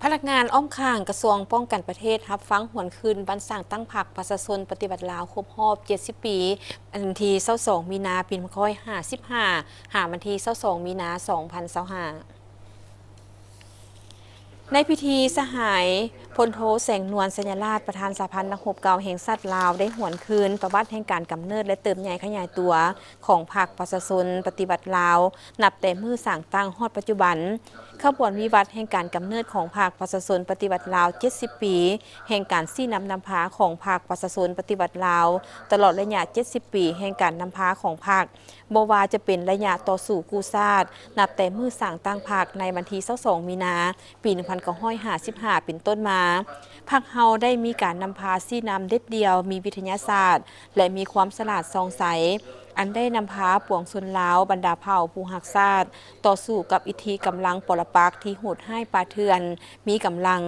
ພະນັກງານອ້ອມຂ້າງກະຊວງປ້ອງກັນປະເທດ ຮັບຟັງຫວນຄືນວັນສ້າງຕັ້ງພັກປະຊາຊົນປະຕິວັດລາວຄົບຮອບເຈັດສິບປີ ວັນທີຊາວສອງມີນາ ປີໜຶ່ງພັນເກົ້າຮ້ອຍຫ້າສິບຫ້າ ຫາວັນທີຊາວສອງມີນາ ສອງພັນຊາວຫ້າ. ໃນພິທີ ສະຫາຍ ພົນໂທ ແສງນວນ ໄຊຍະລາດ ປະທານສະຫະພັນນັກຮົບເກົ່າແຫ່ງຊາດລາວ ໄດ້ຫວນຄືນປະຫວັດແຫ່ງການກຳເນີດ ແລະ ເຕີບໃຫຍ່ຂະຫຍາຍຕົວຂອງພັກປະຊາຊົນປະຕິວັດລາວ ນັບແຕ່ມື້ສ້າງຕັ້ງຮອດປັດຈຸບັນ. ຂະບວນວິວັດແຫ່ງການກຳເນີດຂອງພັກປະຊາຊົນປະຕິວັດລາວເຈັດສິບປີ ແຫ່ງການຊີ້ນຳນຳພາຂອງພັກປະຊາຊົນປະຕິວັດລາວ ຕະຫຼອດໄລຍະເຈັດສິບປີແຫ່ງການນຳພາຂອງພັກ ບໍ່ວ່າຈະເປັນໄລຍະຕໍ່ສູ້ກູ້ຊາດ ນັບແຕ່ມື້ສ້າງຕັ້ງພັກໃນວັນທີຊາວສອງມີນາ ປີໜຶ່ງພັນເກົ້າຮ້ອຍຫ້າສິບຫ້າເປັນຕົ້ນມາ, ພັກເຮົາໄດ້ມີການນຳພາຊີ້ນຳເດັດດ່ຽວ, ມີວິທະຍາສາດ ແລະ ມີຄວາມສະຫຼາດສ່ອງໃສ, ອັນໄດ້ນຳພາປວງຊົນລາວບັນດາເຜົ່າຜູ້ຮັກຊາດ ຕໍ່ສູ້ກັບອິດທິກຳລັງປໍລະປັກທີ່ໂຫດຮ້າຍປ່າເຖື່ອນ, ມີກຳລັງ,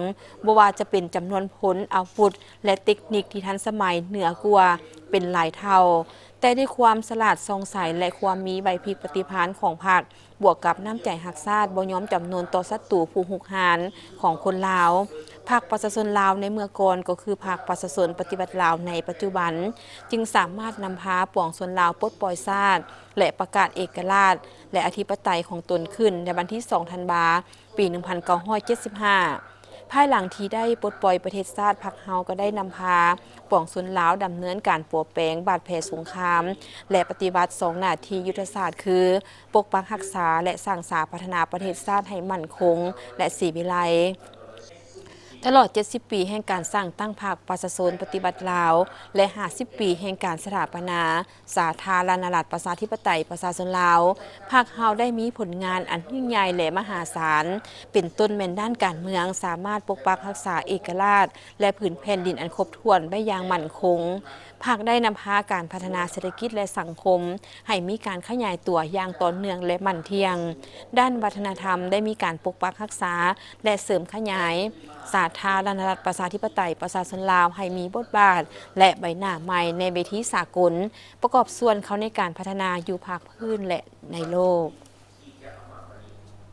ບໍ່ວ່າຈະເປັນຈຳນວນພົນ, ອາວຸດ ແລະ ເຕັກນິກທີ່ທັນສະໄໝເໜືອກວ່າເປັນຫຼາຍເທົ່າ, ແຕ່ດ້ວຍຄວາມສະຫຼາດສ່ອງໃສ ແລະ ຄວາມມີໄຫວພິບປະຕິພານຂອງພັກ, ບວກກັບນ້ຳໃຈຮັກຊາດບໍ່ຍອມຈຳນົນຕໍ່ສັດຕູຜູ້ຮຸກຮານຂອງຄົນລາວ, ພັກປະຊາຊົນລາວໃນເມື່ອກ່ອນ ກໍຄືພັກປະຊາຊົນປະຕິວັດລາວໃນປັດຈຸບັນ ຈຶ່ງສາມາດນຳພາປວງຊົນລາວປົດປ່ອຍຊາດ ແລະ ປະກາດເອກະລາດ ແລະ ອະທິປະໄຕຂອງຕົນຂຶ້ນໃນວັນທີສອງທັນວາ ປີໜຶ່ງພັນເກົ້າຮ້ອຍເຈັດສິບຫ້າ. ພາຍຫຼັງທີ່ໄດ້ປົດປ່ອຍປະເທດຊາດ, ພັກເຮົາກໍໄດ້ນຳພາປວງຊົນລາວດຳເນີນການປົວແປງບາດແຜສົງຄາມ ແລະ ປະຕິບັດສອງໜ້າທີ່ຍຸດທະສາດ ຄື ປົກປັກຮັກສາ ແລະ ສ້າງສາພັດທະນາປະເທດຊາດໃຫ້ໝັ້ນຄົງ ແລະ ສີວິໄລ. ຕະຫຼອດເຈັດສິບປີແຫ່ງການສ້າງຕັ້ງພັກປະຊາຊົນປະຕິວັດລາວ ແລະ ຫ້າສິບປີແຫ່ງການສະຖາປະນາ ສາທາລະນະລັດ ປະຊາທິປະໄຕ ປະຊາຊົນລາວ, ພັກເຮົາໄດ້ມີຜົນງານອັນຍິ່ງໃຫຍ່ ແລະ ມະຫາສານ, ເປັນຕົ້ນແມ່ນດ້ານການເມືອງ, ສາມາດປົກປັກຮັກສາເອກະລາດ ແລະ ຜືນແຜ່ນດິນອັນຄົບຖ້ວນໄວ້ຢ່າງໝັ້ນຄົງ. ພັກໄດ້ນຳພາການພັດທະນາເສດຖະກິດ ແລະ ສັງຄົມ ໃຫ້ມີການຂະຫຍາຍຕົວຢ່າງຕໍ່ເນື່ອງ ແລະ ໝັ້ນທ່ຽງ. ດ້ານວັດທະນະທຳໄດ້ມີການປົກປັກຮັກສາ ແລະ ເສີມຂະຫຍາຍສາທາລະນະລັດ ປະຊາທິປະໄຕ ປະຊາຊົນລາວ ໃຫ້ມີບົດບາດ ແລະ ໃບໜ້າໃໝ່ໃນເວທີສາກົນ, ປະກອບສ່ວນເຂົ້າໃນການພັດທະນາຢູ່ພາກພື້ນ ແລະ ໃນໂລກ.